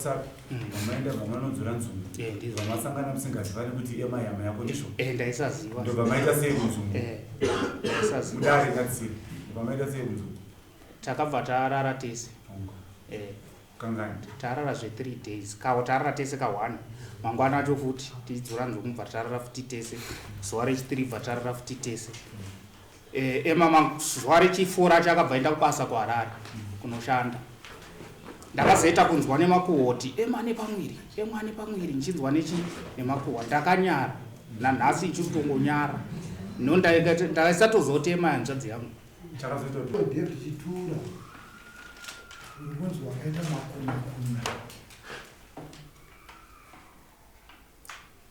Sapi mamaenda mamanodzora nzungu Eh, ndizvo. vamasangana musingazivani kuti ema yama yako ndizvo Eh, ndaisaziva ndobva maita sei kunzungu Eh, ndaisaziva mudare ngatisiri ndobva maita sei kunzungu takabva tarara tese Hongu. Eh, kangani tarara zve 3 days kawo tarara tese ka1 mangwana acho futi tichidzora nzungu bva tarara futi tese zuva rechi3 bva tarara futi tese Eh, ema zuva rechi4 acho akabva enda kubasa kuharare kunoshanda ndakazoita kunzwa nemakuhwa kuti ema nepamwiri ema nepamwiri ndichinzwa nechi nemakuhwa ndakanyara nanhasi ichiri kutongonyara no ndaisatozoti ema hanzvadzi yangu chakazoita kuti David Chitura uri kunzi wakaita makuna kuna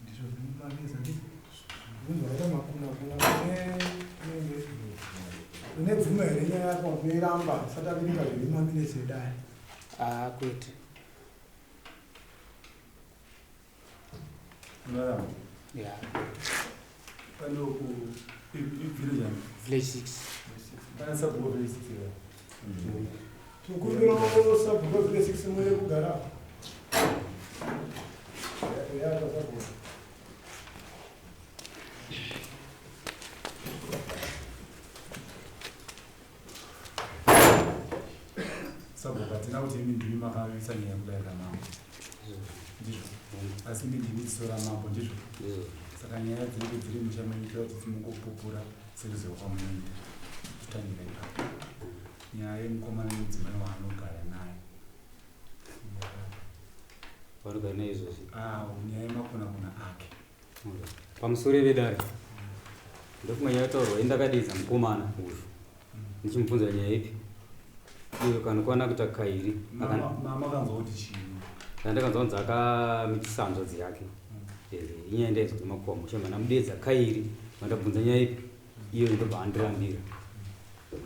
ndizvo zvinomanesa ndizvo kunzi wakaita makuna kuna une bvumo here nyaya yako unoiramba isati averenga zviri maminitsi edare ah kwete unoramba ya pane ku village ani village 6 pana sabhuku village 6 here tikumbira sabhuku village 6 muye kugara yaka sabhuku sabhuku hatina kuti imi ndimi makaisa nyaya kudare ramambo ndizvo asi imi ndimi dziso ramambo ndizvo ndizvo saka nyaya dzinenge dziri musha menyu toda kuti mungopupura sekuziva kwamunoita totangira ipapo nyaya yemukomana nemudzimai waanogara naye vanogara naizvozvi Ah, nyaya yemakunakuna ake pamusoro vedare ndofunga nyaya yataurwa indakadidza mukomana uyu ndichimubvunza nyaya ipi iyo kanokwana kuita kairi mama akanzwa kuti chii kandakanzwa kunzi akamitisa hanzvadzi yake Eh, inyaya ndaizwa nemakuhwa musha mandamudedza kairi mandabvunza nyaya ipi iyo ndobva andirambira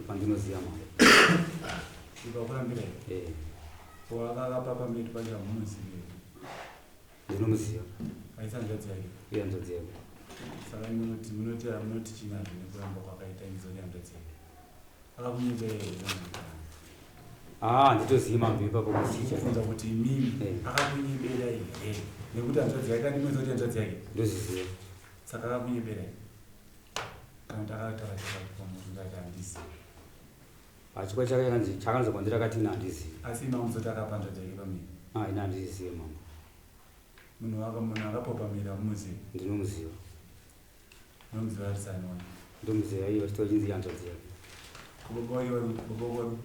pandinoziva mama ikakurambira Eh, wakakapa pamberi pacho hamunozivi ndinomuziva aisa hanzvadzi yake iyo hanzvadzi yake saka munoti munoti munoti chinazvo nekuramba kwakaita izori hanzvadzi yake akakunyepera here aa handitozivi mambo ipapo kuti kubvunza kuti imimi Eh. akakunyepera here nekuti hanzvadzi yake andimweza kuti hanzvadzi yake ndozviziva saka akakunyepera here kana kuti akataura chokwadi kwamuri ndati handisi hachikwa chake chakanzi chakanzi kwandiri akati ina handizivi asi imi amuzoti akapa hanzvadzi yake pamiri ah ina handizivi mambo munhu waka munhu akapa pamiri hamuzivi ndinomuziva munomuziva ari sani wani ndomuziva iye vachitova chinzi hanzvadzi yake baba wake vari baba wako baba wangu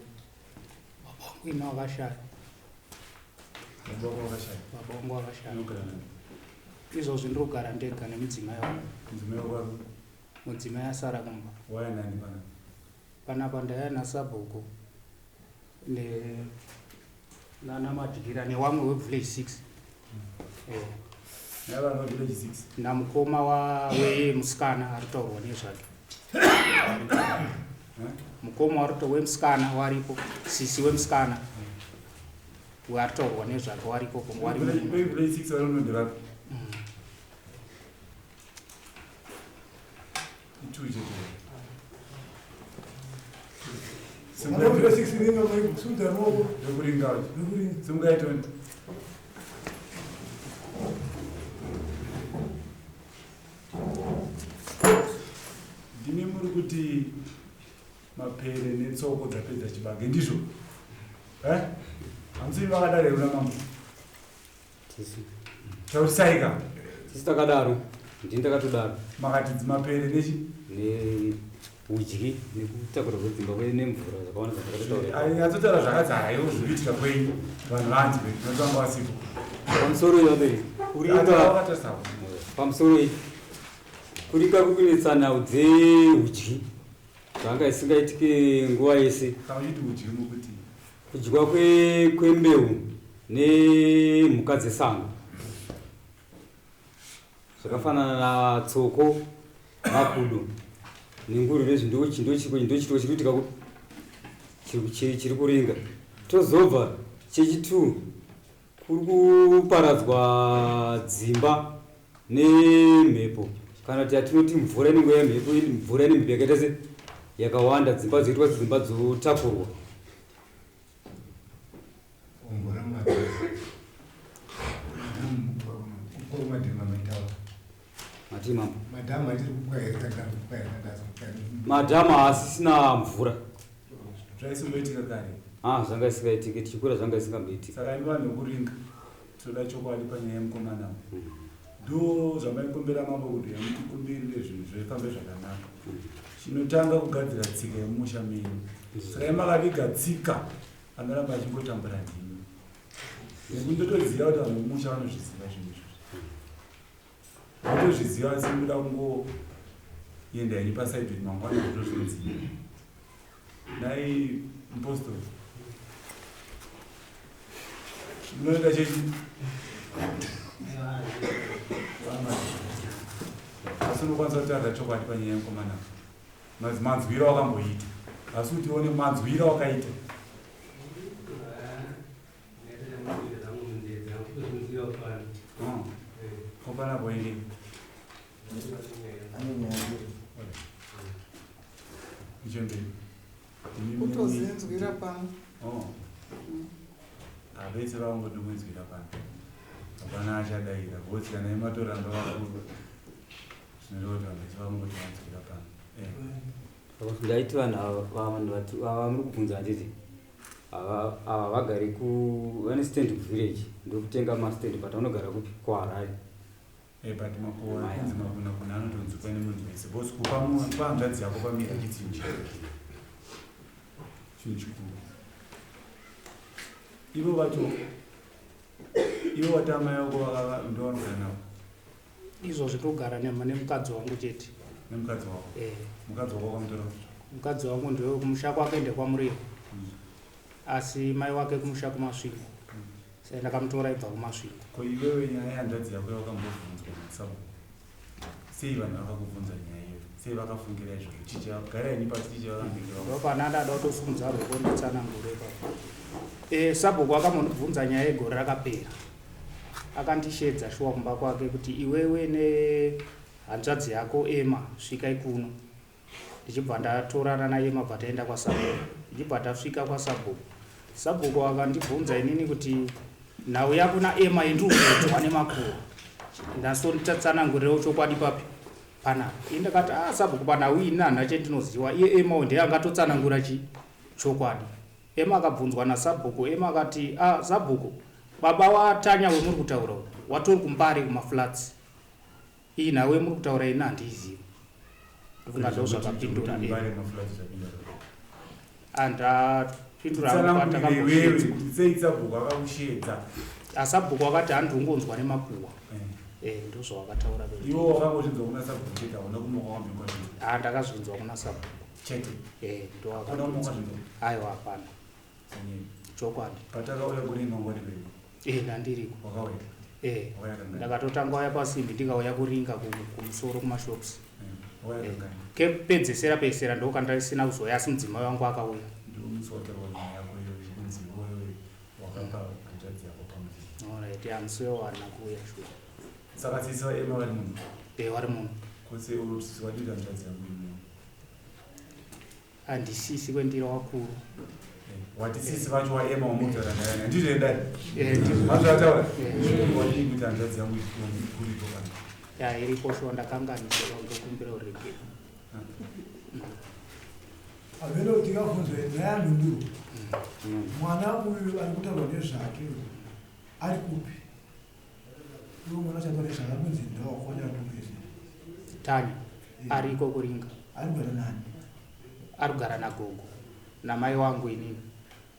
ima wakashaya baba wako wakashaya baba wangu wakashaya unogara nani izvozvi ndiri kugara ndega nemudzimai wangu mudzimai wako ari mudzimai asara kumba waya nani pana panapa ndaiya nasabhuku ne nana madyira newamwe wevillage 6 Eh, navanhu vavillage 6 namukoma wemusikana ari kutaurwa nezvake mukoma wemusikana waripo sisi wemusikana weari kutaurwa nezvake waripo wari village 6 vanononde vapi Itu chete Ana village 6 ringa mai ruoko ndokuringa ndokuringa simukai toni ndimi muri kuti mapere netsoko dzapedza chibage ndizvo Eh? hamusimi vakadaro here una mambo tisu taurisai ka tisu takadaro ndini ndakatodaro makati dzimapere nechi neudyi nekutakura kwedzimba nemvura zvakawanda zvandakatotaura nyatsotaura zvakadzara iwo zvikuitika kwenyu vanhu vanzwe nokuti vanga vasipo pamusoro iyi vabereki kuringa vakatarisawo pamusoro iyi kuringa kukunetsa nhau dzeudyi zvanga isingaitike nguva yese kana uchiti udyi mukuti kudyiwa kwembeu nemhuka dzesango zvakafanana natsoko makudo nenguruve izvi ndochiro chiri kuitika chiri kuringa tozobva chechi2 kuri kuparadzwa dzimba nemhepo kana kuti yatinoti mvura inenge yemhepo mvura ine mhepo yakaita se yakawanda dzimba dzoitwa sedzimba dzotakurwa Mvura mumadziva. Mati mambo. Madhamu achiri kupwa here kana kupwa here kana kupwa here? Madhamu haasisina mvura. Zvaisimboitika kare. Ah, zvanga isingaitiki tichikura zvanga isingamboitiki. Saka imi vanhu vekuringa tinoda chokwadi panyaya yemukomana uyu. Ndo zvamaikumbira mambo kuti mutikumbirire zvinhu zvifambe zvakanaka. Chinotanga kugadzira tsika yemumusha menyu. Saka imi makaviga tsika anoramba achingotambura ndimi. Nekuti ndotoziva kuti vanhu vemumusha vanozviziva zvinhu izvozvo. Ndotozviziva asi ndoda kungoenda henyu pasaidi kuti mangwana ndozvinzi. Nhai mupostori. Munoenda chechi? Asi unokwanisa kutaura chokwadi panyaya yemukomana. Manzwiro awakamboita. Asi kuti uone manzwiro awakaita. Kopana boili. Kutozinzwira pano. Oh. Vese vangodomunzwira pano. Hapana achadaira. Voti kana imatoramba vakuru. Zvinoreva kuti vanhu vese vangoti vanzwira pano. Eh. Ndaiti vanhu ava vanhu ava muri kubvunza handiti ava ava vagari ku vane stand kuvillage ndokutenga mastand but vanogara kupi kuharare. Eh, but makuva ekunzi makuna kuna anotonzwikwa nemunhu wese because kupa munhu pa hanzvadzi yako pamira chitsinhu chikuru chinhu chikuru ivo vacho ivo vati amai vako ndovanogara navo Izvozvi ndogara nemukadzi wangu chete. Nemukadzi wako? Eh. Mukadzi wako wakamutora kupi? Mukadzi wangu ndewe kumusha kwake ndekwaMurehwa. Asi mai wake kumusha kuMasvingo. Saka ndakamutora aibva kuMasvingo. Ko iwewe nyaya yehanzvadzi yako yawakambobvunzwa nasabhuku sei vanhu vakakubvunza nyaya iyoyo? Sei vakafungira izvozvo? Chii chava garai henyu pasi chii chavakambenge vakuudza? Ndopana ndada kutosimudza rwoko nditsanangure ipapo. Eh, sabhuku akambondibvunza nyaya yegore rakapera. Akandishedza shuwa kumba kwake kuti iwewe nehanzvadzi yako Emma svikai kuno. Ndichibva ndatorana naEmma bva taenda kwasabhuku. Ndichibva tasvika kwasabhuku. Sabhuku akandibvunza inini kuti nhau yako naEmma yendiri kuudzwa nemakuhwa. Ndasonditsanangurirewo chokwadi papi panapa. Ini ndakati ah sabhuku panhau iyi ini handina chendinoziva. Iye Emma ndiye angatotsanangura chi chokwadi. Emma akabvunzwa nasabhuku. Emma akati ah sabhuku baba waTanya wemuri kutaura uyu watori kuMbare kumaflats. Iyi nhau yemuri kutaura ini handiizivi. Ndofunga ndozvakapindura Emma. Andapindura Tsanangurire iwewe kuti sei sabhuku akakusheedza. Asabhuku akati handingonzwa nemakuhwa. Eh, ndozvawakataura. Iwe wakangozvinzwa kuna sabhuku chete hauna kumuka wambikwa zvinhu. Ah, ndakazvinzwa kuna sabhuku. Chete. Eh, ndo Hakuna kumuka zvinzwa. Aiwa hapana. Sanyeri. Chokwadi. Patakauya kune mangwani kwedu. Eh, ndandiriko. Wakauya. Eh. Wakauya kangani? Ndakatotanga uya pasimbi ndikauya kuringa kumusoro kumashops. Wakauya kangani? Kepedzesera pedzesera ndokandisina kuzouya asi mudzimai wangu akauya. Ndiwo musi wataurwa nyaya yako iyoyo yekunzi iwewe wakapa hanzvadzi yako pamuviri. Alright, ya musi wewo haana kuuya shuwa. Saka sisi vaEmma vari muno? Eh, vari muno. Kose sisi wadii hanzvadzi yako iri muno? Handisisi kwendiri wakuru. Wati sisi vacho waEmma wamutaura naye. Ndizvo endai. Eh, ndizvo. Mazvataura? Eh. Wadii kuti hanzvadzi yangu iripo pano? Ya iripo shuwa ndakanganisa ndokumbira uregere. Hameno kuti tingabvunzwe nyaya mhinduro. Mwana uyu ari kutaurwa nezvake ari kupi? Iwo mwana achataura nezvake ari kunzi ndowakwana kupi? Tanya ariko kuringa. Ari kugara nani? Ari kugara nagogo namai wangu inini.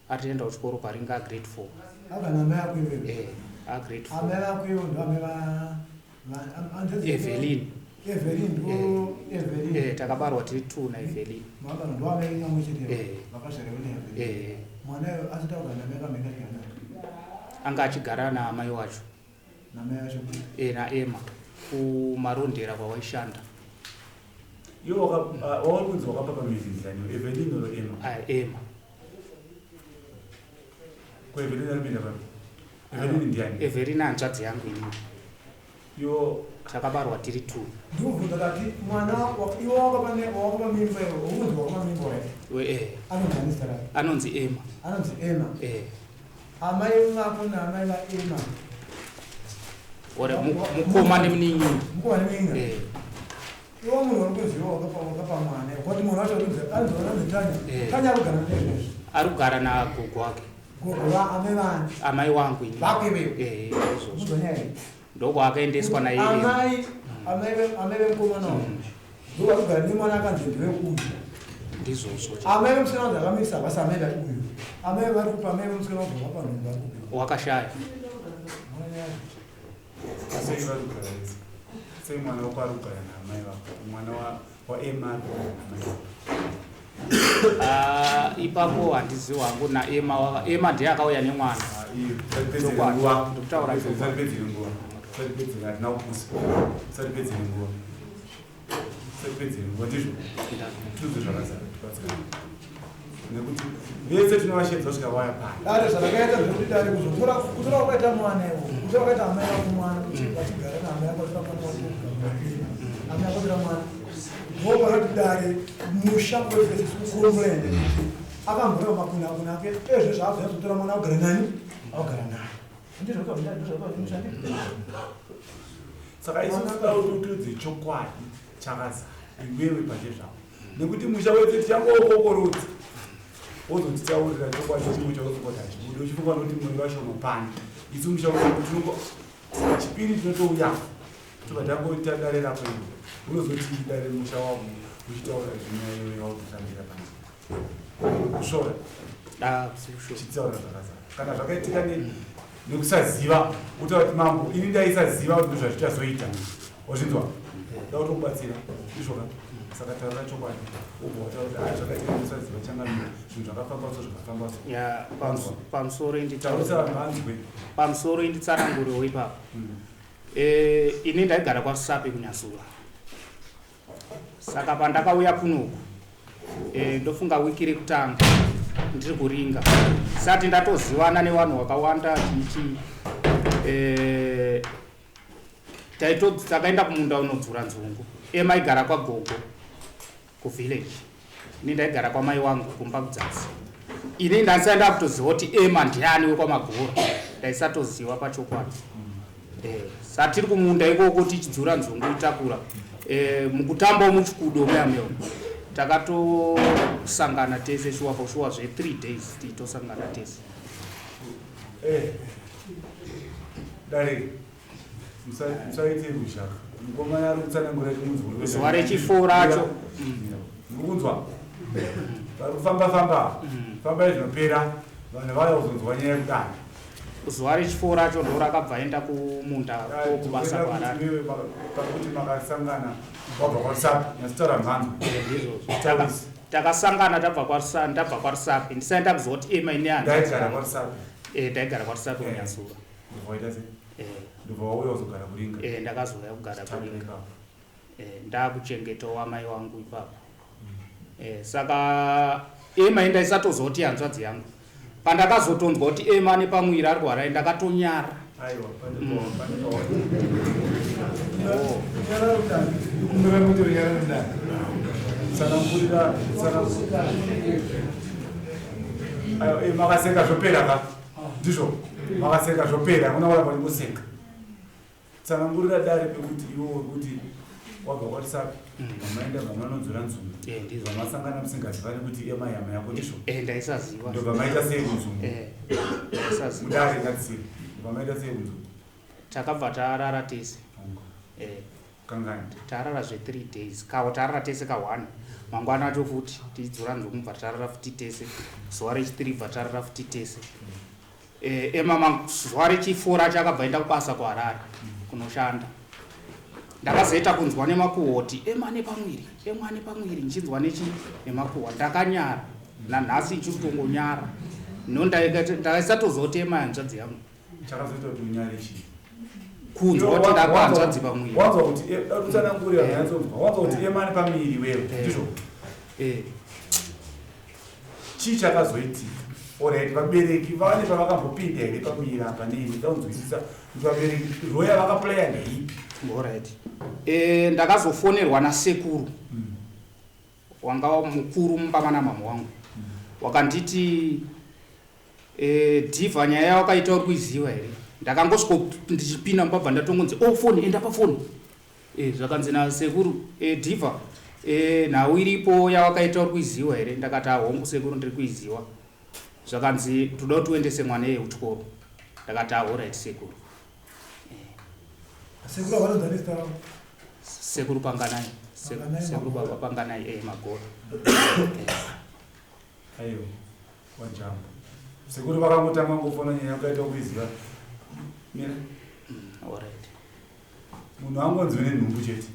Atienda kuchikoro paringa grade 4. Agara namai ako iwewe? Eh, a grade 4. Amai vako ivo ndo amai va Evelyn. Evelyn ndo Evelyn. Eh, takabarwa tiri 2 na Evelyn. Makabara ndo amai kamwe chete. Eh. Vakazvarwa na Evelyn. Eh. Mwana uyu asati agara namai kamwe kana. Anga achigara naamai wacho. Namai wacho kupi? Eh, na Emma kumarondera kwawaishanda. Iwe wauri kunzi wakapa pamuviri ndiani? Evelyn or Emma? Ah, Emma. Ko Evelyn ari kuenda papi? Evelyn ndiani? Evelyn hanzvadzi yangu inini. Iwo takabarwa tiri 2. Ndikubvunza kati mwana iwe wakapa wakapa mimba iwe, unonzi wakapa mimba here? We eh. Anonzi ani zita rake? Anonzi Emma. Anonzi Emma. Eh. Amai vako naamai vaEmma. Ore mukoma nemunin'ina. Mukoma nemunin'ina. Eh. Iwe munhu uri kuziva wakapa wakapa mwana kwati mwana wacho urikunzi anzi anzi Tanya. Eh. Tanya ari kugara nezvezvi. Ari kugara nagogo wake. Gogo va amai vani. Amai wangu ini. Vako iwewe. Eh, izvozvo. Unzwa nyaya iyi. Ndokwaakaendeswa naiye. Amai amai ve amai vemukomana uyu. Ndivo vari kugara nemwana akanzi ndiwe uyu. Ndizvozvo. Amai vemusikana wanzi akamisa havasi amai vari uyu. Amai vari kupa amai vemusikana wanzi wakapa nhumbu vari kupi. Wakashaya. Sei vari kugara vese? Sei mwana wako ari kugara naamai vako? Mwana waEmma ari kugara naamai vako. Ah, ipapo handizivi hangu naEmma. Emma ndiye akauya nemwana. Ah, iyo, tisatipedzere Chokwadi. nguva. Ndikutaura chokwadi. Tisatipedzere nguva. Tisatipedzere, hatina kupusa. Tisatipedzere nguva. Tisatipedzere nguva, ndizvo. Tiudze zvakazara, tibatsirane. Nekuti vese tinovashedza kusvika vauya pano. Dare zvandakaita zvekuti dare kuzotora kutora kwakaita mwana iwo kutora kwakaita amai vako mwana kuti vachigara naamai vako vatora mwana wako kugara amai vako vatora mwana vopanoti dare musha wekurumurende akamboreva makuna akuna ake ezvo zvaakuzonyatsa kutora mwana akugara nani akugara naye ndizvo ndizvo Saka isu tinoda kuti utiudze chokwadi chakazara iwewe pache zvako, nekuti musha wese tichangokokorodza wozotitaurira chokwadi chimwe chakazokoti hachibude uchifunga nokuti muri vashoma pano. Isu musha wese tinongo chipiri tinotouya tobva tangoita dare rako iwe unozoti dare musha wako uchitaura zvinyaya iwe wautotambira pano kusvora. Ah, sure. Chitaura zvakazara kana zvakaitika nekusaziva, utaura kuti mambo ini ndaisaziva kuti ndozvazvichazoita, wazvinzwa? Da kutokubatsira izvoka. Saka taurira chokwadi, ubva wataura kuti zvakaitika nekusaziva changamira, zvinhu zvakafamba so, zvakafamba so. Ya, pamusoro Taurisa vanhu vanzwe. Pamusoro inditsanangurewo ipapo. Eh, ini ndaigara kwaRusape kuNyazura. Saka pandakauya kunoku, ndofunga wiki rekutanga ndiri kuringa sati ndatozivana nevanhu vakawanda chichi, takaenda kumunda unodzura nzungu. Ema aigara kwagogo kuvillage, ini ndaigara kwamai wangu kumba kudzasi. Ini ndandisati ndakutoziva kuti Ema ndiani wekwaMagora, ndaisatoziva pachokwadi. Satiri kumunda ikoko tichidzura nzungu itakura, mukutambawo muchikudo muyameo takatosangana tese shuwa for shuwa zve3 days tichitosangana tese. Dare, musaite ruzhaka. Mukomana ari kutsanangura chimunzwa. Zuva rechi4 racho. Muri kunzwa vari kufamba famba fambai zvinopera, vanhu vauya kuzonzwa nyaya yekudana. Zuva rechi4 racho ndo rakabva enda kumunda kubasa kuHarare. Pakuti makasangana wabva kwaRusape, nyatsotaura mhando. Ndizvozvo. Takasangana tabva ndabva kwaRusape, ndisati ndakuziva kuti Ema ine hanzvadzi. Ndaigara kwaRusape. Ndaigara kwaRusape kuNyazura. Ndobva waita sei? Ndobva wauya kuzogara kuRinga? Ndakazouya kugara Tanga kuRinga. ipapo. Ndakuchengetawo amai wangu ipapo. Saka Ema indaisatoziva kuti hanzvadzi yangu. Pandakazotonzwa kuti Ema nepamwiri ari kuHarare, ndakatonyara. Aiwa, pane pawa. Oh. Kumbira kuti runyararo dare. Tsanangurira, aiwa, makaseka zvopera ka, ndizvo, makaseka zvopera, hakuna kuramba ndingoseka. Tsanangurira dare pekuti iwo wekuti wabva kwaRusape, mamaenda mamanodzora nzungu. Ndizvo. Vamasangana musingazivani kuti Ema yama yako, ndizvo? Ndaisaziva. Ndobva maita sei kunzungu? Ndaisaziva. Mudare ngatisiri, ndobva maita sei kunzungu? Takabva tarara tese. Kangani? Tarara zve3 days kawo, tarara tese ka1, mangwana acho futi tichidzura nzungu bva tarara futi tese, zuva rechi3 bva tarara futi tese. Ema zuva rechi4 racho akabva enda kubasa kuHarare kunoshanda. Ndakazoita kunzwa nemakuhwa kuti Ema nepamwiri, Ema nepamwiri, ndichinzwa nechi nemakuhwa. Ndakanyara, nanhasi ichiri kutongonyara. No, ndaisatoziva kuti Ema hanzvadzi yangu. Chakazoita kuti unyare chii? Kunzwa kuti ndapa hanzvadzi pamwiri. Wanzwa kuti utsanangurira, nyanzonzwa, wanzwa kuti Ema nepamwiri wewe, ndizvo? Chii chakazoitika? Alright, vabereki vane pavakambopinda here pamwiri apa? Nei ndaunzwisisa kuti vabereki role yavakaplaya ndeipi? Alright, ndakazofonerwa nasekuru wanga mukuru mumba mana mama wangu, wakanditi, "Dhivha, nyaya yawakaita uri kuiziva here?" Ndakangosvika ndichipinda mubabva ndatongonzi, "O, foni, enda pafoni." E, zvakanzi nasekuru e, Diva e, nhau iripo yawakaita uri kuiziwa here? Ndakati ahongu sekuru ndiri kuiziwa. Zvakanzi toda kuti uendese mwana iye kuchikoro. Ndakati ahorit sekuru. Sekuru havanonzi ane zita ravo? Sekuru Panganai. Sekuru baba Panganai e Magora. Aiwa wajamba. Sekuru vakangotanga ngofona nyaya yakaita kuiziva. Mira. Alright. Munhu angonzi une nhumbu chete.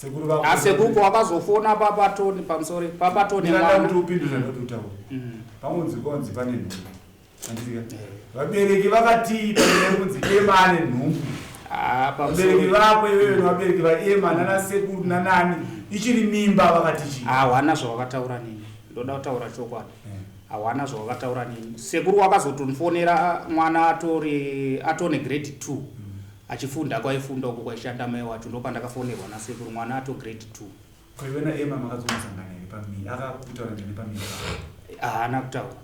Sekuru vako. Asekuru ko wakazofona papatoni pamusoro papatoni mwana. Kuti upindure zvandati utaure. Pangonzi konzi pane nhumbu. Handiti ka? Vabereki vakatii panyaya yekunzi Emma ane nhumbu? Ah, Vabereki vako iwewe nevabereki vaEmma nana sekuru nanani ichiri mimba vakati chii? Hawana zvawakataura neni. Ndoda kutaura chokwadi. Hawana zvawakataura neni. Sekuru wakazotondifonera mwana atori atone grade 2 achifunda kwaifunda uko kwaishanda mai wacho ndopandakafonerwa nasekuru mwana ato grade 2. Ko iwe naEmma makazonosangana here pamii? Akakutaura ndini pamii? Haana kutaura.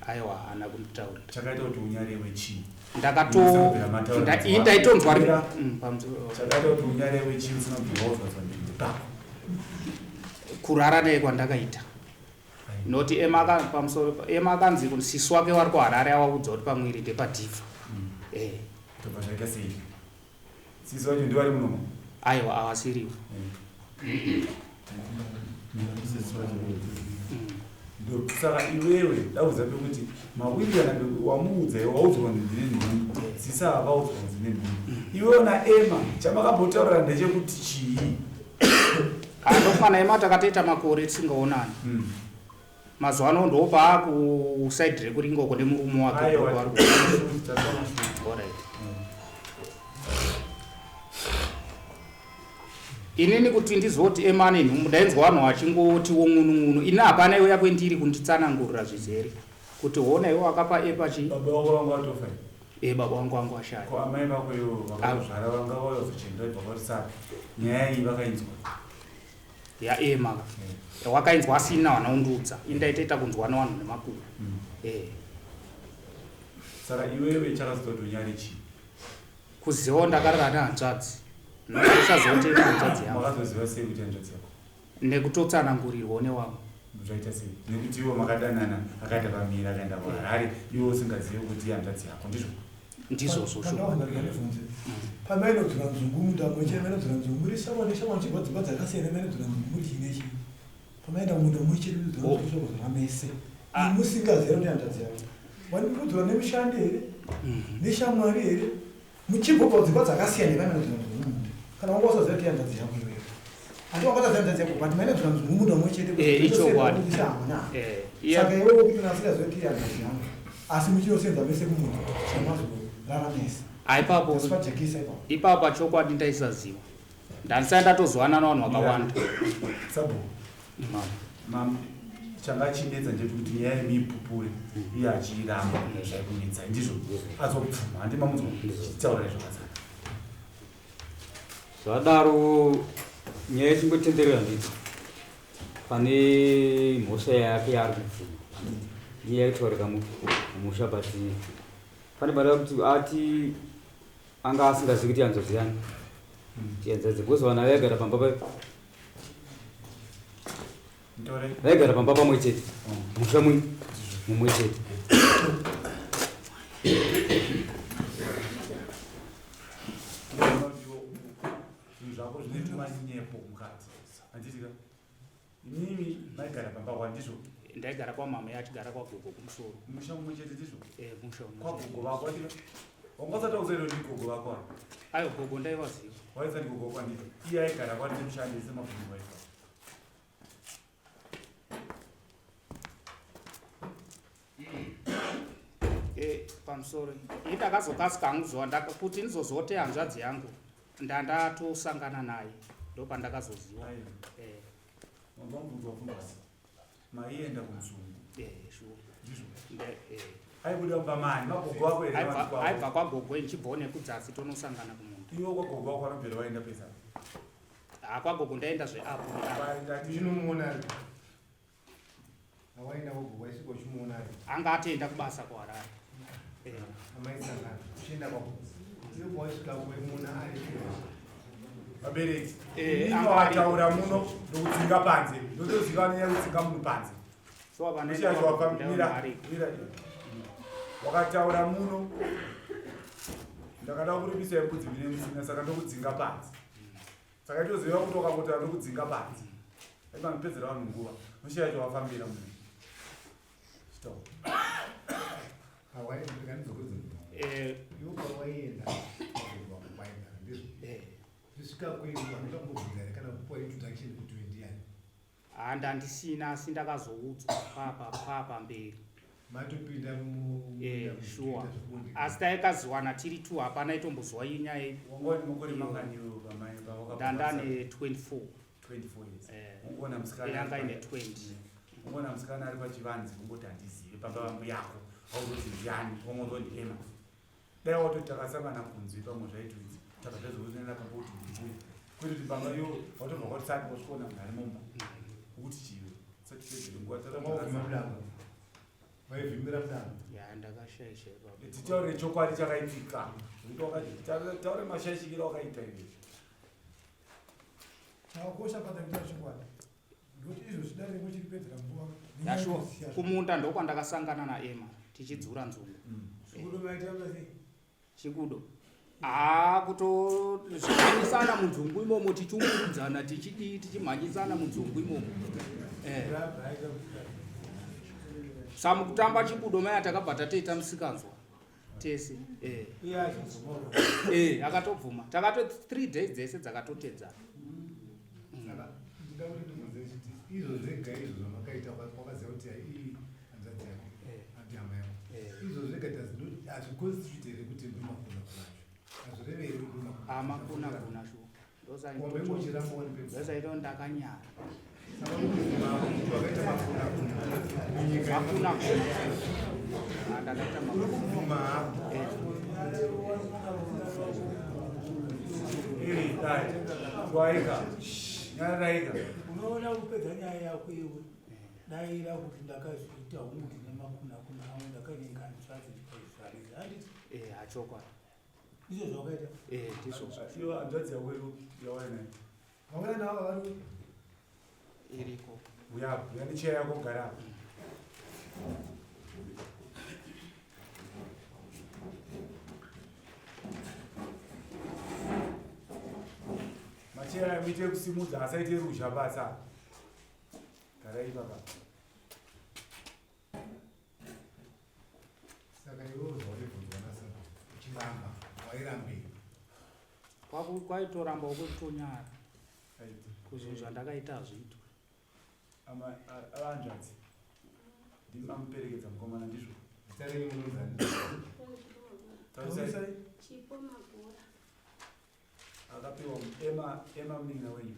Aiwa haana kunditaurira. Chakaita kuti unyarewe chii? Ndakato ndaitonzwa Chakaita kuti unyarewe chii usina kubvira waudzwa ndini pako? Kurara naye kwandakaita. Noti Emma pamusoro Emma akanzi kuti sisi wake wari kuHarare awaudza kuti pamwiri ndepadhivha. Eh. Tobva zvaita sei? Sisi wacho ndivari munomo? Aiwa awasiriwo. Saka iwewe ndaudza pekuti mawirirana wamuudza iwe waudzwa kunzi ndine nhumbu sisi ava vaudzwa kunzi ndine nhumbu iwewe naEmma chamakambotaurira ndechekuti chii? Ndokufa naEmma takatoita makore tisingaonani. Mazuva ano ndopaakusaidi rekuringa uko nemurume wake. Aiwa. Alright. Inini kuti ndizoti Emma nenhumbu ndainzwa vanhu vachingoti won'unun'unu. Ini hapana iwe yakwendiri kunditsanangurira zvizere kuti hona iwe wakapa Epa chii? Baba vako vanga vatofa here? Eh, baba vangu vanga vashaya. Ko amai vako ivo vakakuzvara vanga vauya kuzochengeta vobva vakusapi? Nyaya iyi vakainzwa? YaEmma ka. Wakainzwa asina wana undiudza. Ini ndaitoita kunzwa nevanhu nemakuhwa. Eh. Saka iwewe chakazoita kuti unyare chii? Kuzivawo ndakarara nehanzvadzi. Ndaisaziva kuti ine hanzvadzi yangu. Makazoziva sei kuti hanzvadzi yako? Nekutotsanangurirwawo newamwe. Zvaita sei? Nekuti ivo makadanana akaita pamiri akaenda kuHarare iwe usingazive kuti ihanzvadzi yako ndizvo? Ndizvozvo shuwa. Pamainodzura nzungu munda mwe chete mainodzura nzungu muri shamwa neshamwa muchibva dzimba dzakasiyana mainodzura nzungu muri chii nechii. Pamaenda munda mumwe chete munodzura nzungu zvakudzura mese. Musingazive kuti hanzvadzi yako. Wanikudzura nemushandi here? Neshamwari here? Muchibva padzimba dzakasiyana pamainodzura nzungu munda. Kana wanga usaziva kuti hanzvadzi yako iwewe. Handi wanga usaziva hanzvadzi yako but mainodzura nzungu munda mumwe chete. Ichokwadi. Saka iwewe kuti unasingazive kuti hanzvadzi yangu. Asi muchinosenza mese kumunda. Chamazorara mese. Ipapo Tasipajekisa ipapo. ipapo pachokwadi ndaisaziva. Ndandisati ndatozowana navanhu vakawanda. Sabo. Mam changa chinetsa ndechekuti nyaya yemipupure iye achiiramba zvaikunetsa ndizvo azobvuma handi mamunzwa chitaura zvakazara. Zvadaro nyaya ichingotenderera nditi pane mhosva yake yaari kubvuma iye yaitaurika mumusha but pane bada kuti ati anga asingazivi kuti hanzvadzi yani hanzvadzi because vanhu vaigara pamba vaigara pamba pamwe chete musha mumwe chete. Zvinhu zvako zvine tumanyepo mukati handiti ka? Imimi maigara pamba kwa ndizvo? Ndaigara kwamama achigara kwagogo kumusoro. Musha mumwe chete ndizvo? Eh, musha mumwe. Kwagogo vako andika? Wanga usati wakuzoenda kuti gogo vako ava? Ayo gogo ndaivaziva. Waisa ndi gogo vako andika? Iye aigara kwari nemushandi semabvunzo waitwa. Eh, pamusoro. Ini ndakazokasika hangu zuva kuti ndizozote hanzvadzi yangu ndandatosangana naye ndopandakazoziva. Eh. Maienda kumzungu. Eh, sure. Ndizvo. Eh. Aibuda kubva mani magogo ako here? Aibva kwagogo ndichibvawo nekudzasi tonosangana kumunda. Iwe kwagogo wako anobvira waenda pesa? Ha, kwagogo ndaenda zveapo. Uchinomuona ari? Awaenda kwagogo waisvika uchimuona ari? Anga atoenda kubasa kuHarare. Amaisangana uchienda kwagogo. Iwe pawaisvika waimuona ari? Vabereki. Eh, Ini anga aripo. wataura muno ndokudzinga panze. Ndotoziva nenyaya yekudzinga munhu panze. So apa Ishacho wakamira ariko. mira. Wakataura muno. Ndakada kuripisa mbudzi mine musina saka ndokudzinga panze. Saka itoziva kuti wakangotaura ndokudzinga panze. Aiba ndipedzera vanhu nguva. Mushacho wafambira munhu. Stop. Eh, Iwe pawaienda kwaigara ndizvo eh. zvisvika kwedu anoda kumbobvunza here kana kupuwa introduction kuti uyu ndiani Ah, ndandisina asi ndakazoudzwa papa papa mberi. Matopinda Eh, sure. Asi taikaziwana tiri two hapana itombozwa inyaya iyi. Wanga une makore mangani iwe pamai pawakabva? Ndandane 24. 24 years. Eh. Ungoona musikana. Yanga ari ine pa- 20. Ungoona musikana ari pachivanze kungoti handizivi pamba pambu yako. Wauzoti ndiani, wongozoti Emma. Dai watoti takasangana kunze pamwe zvaitoidzi. Takazvazoonana pamba kuti ndiuye. Kwete kuti pamba iwo watobva kwatisati wasvikoona munhu ari mumba. Ukuti chiwe. Satipedzere nguva Waivhima mudango. Waivhimira mudango. Ya ndakashaisha ipapo. Titaure chokwadi chakaitika. Zvekuti taure mashaishikiro akaita iwe. Chakakosha patakuita chokwadi ndikuti izvozvi dare reko chiripedzera nguva. Yashuwa kumunda ndokwandakasangana naEmma tichidzura nzungu. Chikudo maitamba sei? Chikudo. Ah, kutozvimhanyisana munzungu imomo tichiungurudzana tichidii tichimhanyisana munzungu imomo. Eh. Samukutamba chikudo maya takabva tatoita musikanzwa tese. Eh. Iye achibvuma. Eh, akatobvuma. Takato 3 days dzese dzakatotedzana. Saka ndinoda kuti ndibvunze chiti izvo zvega izvo zvamakaita wakaziva kuti iyi hanzvadzi yako Eh. andi hama yako. Eh. Izvo zvega hazviconstitute here kuti ndomakuna kunacho. Hazvireve here kuti ndomakuna. Amakuna kuna shuwa. Wambe uchiramba wani pepa. Ndosaito ndakanyara. Saka unobvuma kuti wakaita makuna kuna munyika. Makuna kuna. Ah, ndakaita Uri makuna. kubvuma hako. Eh. Eh, dai. Twaika. Nyararaika. Unoona kupedza nyaya yako iwe daira kuti ndakazviita hungu ndine makuna kuna angu ndakanyenga hanzvadzi ndikaizvarisa handiti Eh, achokwadi. ndizvo zvawakaita. Eh, ndizvo. Iyo hanzvadzi yako iri yawainayo. Vamweni navo vari Iriko. Uya, uya necheya yako ugare apa. Macheya aya muite kusimudza asaite ruzha basa. Garai ipapa. Saka iwewe zvawaibvunzwa nasabhuku uchiramba wairambei. Kwaitoramba kwekutonyara. Right. Kuzvinhu zvandakaita hazviitwe. Ama avanzvadzi. Ndimi mamuperekedza mukomana ndizvo. Zita renyu munonzani? Tarisai Chipo Magora. akapiwa Emma Emma munin'ina wenyu.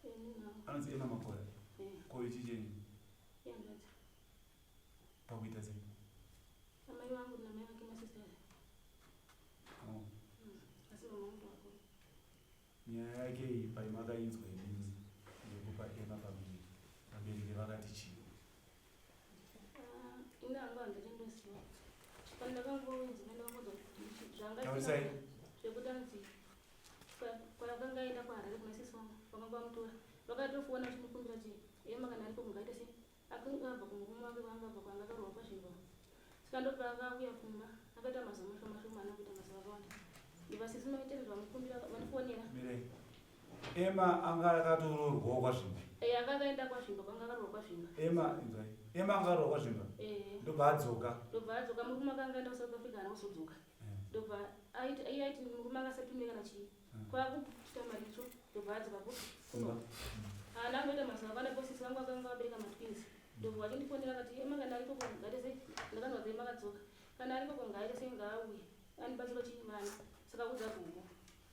Ini Anonzi Emma Makora. Eh, Ko ichi chenyu yanzvadzi. pakuita sei? Amai vangu namai vake masisters. Oh. Asi mama vangu vakuru. Nyaya yake iyi paimakainzwa imimi yekupa Emma pamuviri. Vabereki vakati chii? Ah, ini hangu handichandoziva. Pandakangonzi pandakangonzwa kuti zvanga Tarisai. zvekuti anzi kwakanga aenda kuHarare kuna sisi vangu vakanga vamutora. Vakatofona vachindikumbira kuti Emma kana ariko mungaita sei? Akanga abva kumurume wake kwaanga abva kwaanga akarohwa pazvimba. Saka ndopaakauya kumba akaita mazuva mashoma shoma haana kuita mazuva akawanda. Ndibva sisi maitendero vamukumbira vandifonera. Mirai. Emma anga akatoroorwawo kwaZvimba. Eh, anga akaenda kwaZvimba kwanga akarohwa kwaZvimba. Emma inzwai. Emma anga akarohwa kwaZvimba. Eh. Ndobva adzoka. Ndobva adzoka murume akanga aenda kuSouth Africa haana kuzodzoka. Ndobva aiti iye aiti murume akasatumira kana chii. Kwakuita maricho ndobva adzoka Kumba. Haana kungoita mazuva akawanda because sisi vangu vakanga vabereka matwins. Ndobva vachindifonera vakati Emma kana ariko ngaite sei? Ndakanzwa kuti Emma akadzoka. Kana ariko ngaite sei ngaauye. Andibatsira chii vana. Saka udza gogo.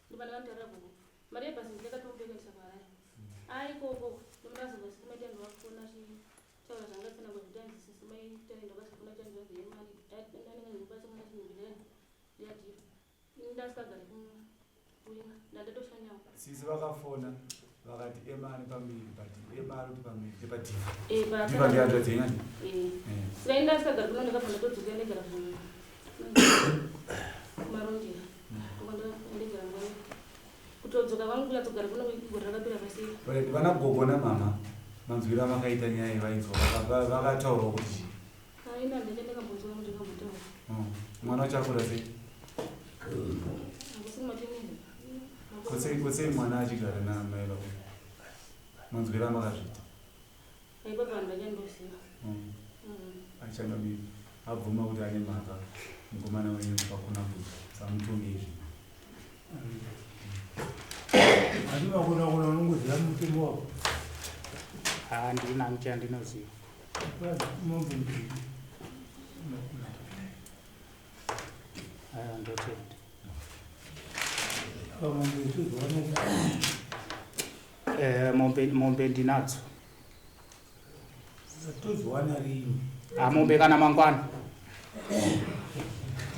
Ndobva ndakamutaurira gogo. Mari yebhasi ndakatomuperekesa kuHarare. Aikoko ndomudazonzwa sisi mai Tendo vakufona achitaura zvanga tsanangura kuti anzi sisi mai Tendo vakazofona kuti hanzi Emma anenge achibatsira mwana chinhu ndiyadhiva. Ini ndasingagari kuringa ndandatoshanyawo. Sisi vakafona vakati Emma ane pamuviri but Emma ari kuti pamuviri ndepadhiva. Eh, Dhiva ndihanzvadzi yenyu ani? Eh. Eh. Saka ini ndasingagari kuno ndakabva ndatodzokera ndagara kumarondera. Ndogara nguva kuti Kutodzoka kwangu kunyatsogara kuno gore rakapera pasei. Right, vana gogo namama manzwiro amakaita nyaya iyi vainzwa vakataurwa kuti chii? Haina ndenge ndakambonzwa kuti ndakambontaura. Oh, mwana wacho akura sei? Hakusi kumatenezi. Kosei kosei mwana achigara naamai vako? Manzwiro amakazviita. Aipa vanhu vachandoziva. Achangamiri abvuma kuti ane mhaka mukomana wenyu pakuna kuti samutonge izvi. Asi makona kona unongoziva mutemo wako. Handina chandinoziva. Mombe mbiri. Aiwa ndotenda. Apa mombe tozowana Eh, mombe mombe ndinadzo. Tozowana rini? Ah, mombe kana mangwana.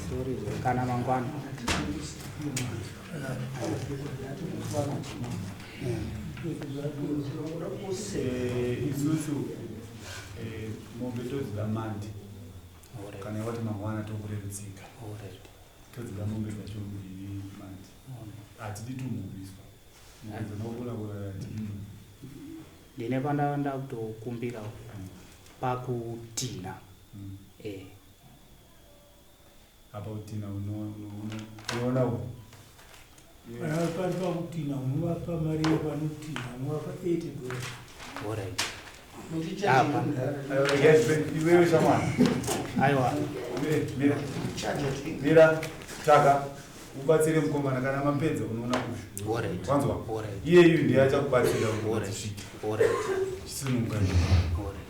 Sorry, kana mangwana. Eh, isusu eh, mombe todzida mandi kana iwati mangwana tokurerutsika todzida mombe dzacho mbiri mandi hatidi tumhuriswa mombe dzinokura kura hatidi. Ndine panda ndakutokumbirawo pakutina. Eh. Apa kutina unoona u Kana pari pakutina unovapa mari yepanotina unovapa 80 dollars. Alright. Apa. Iwewe shamwari. Aiwa. Mira. Mira. Taka. Ubatsire mukomana kana mapedza unoona kushu. Alright. Wanzwa? Alright. Iyeyu ndiye achakubatsira kuti usvike. Alright. Chisununguka. Alright.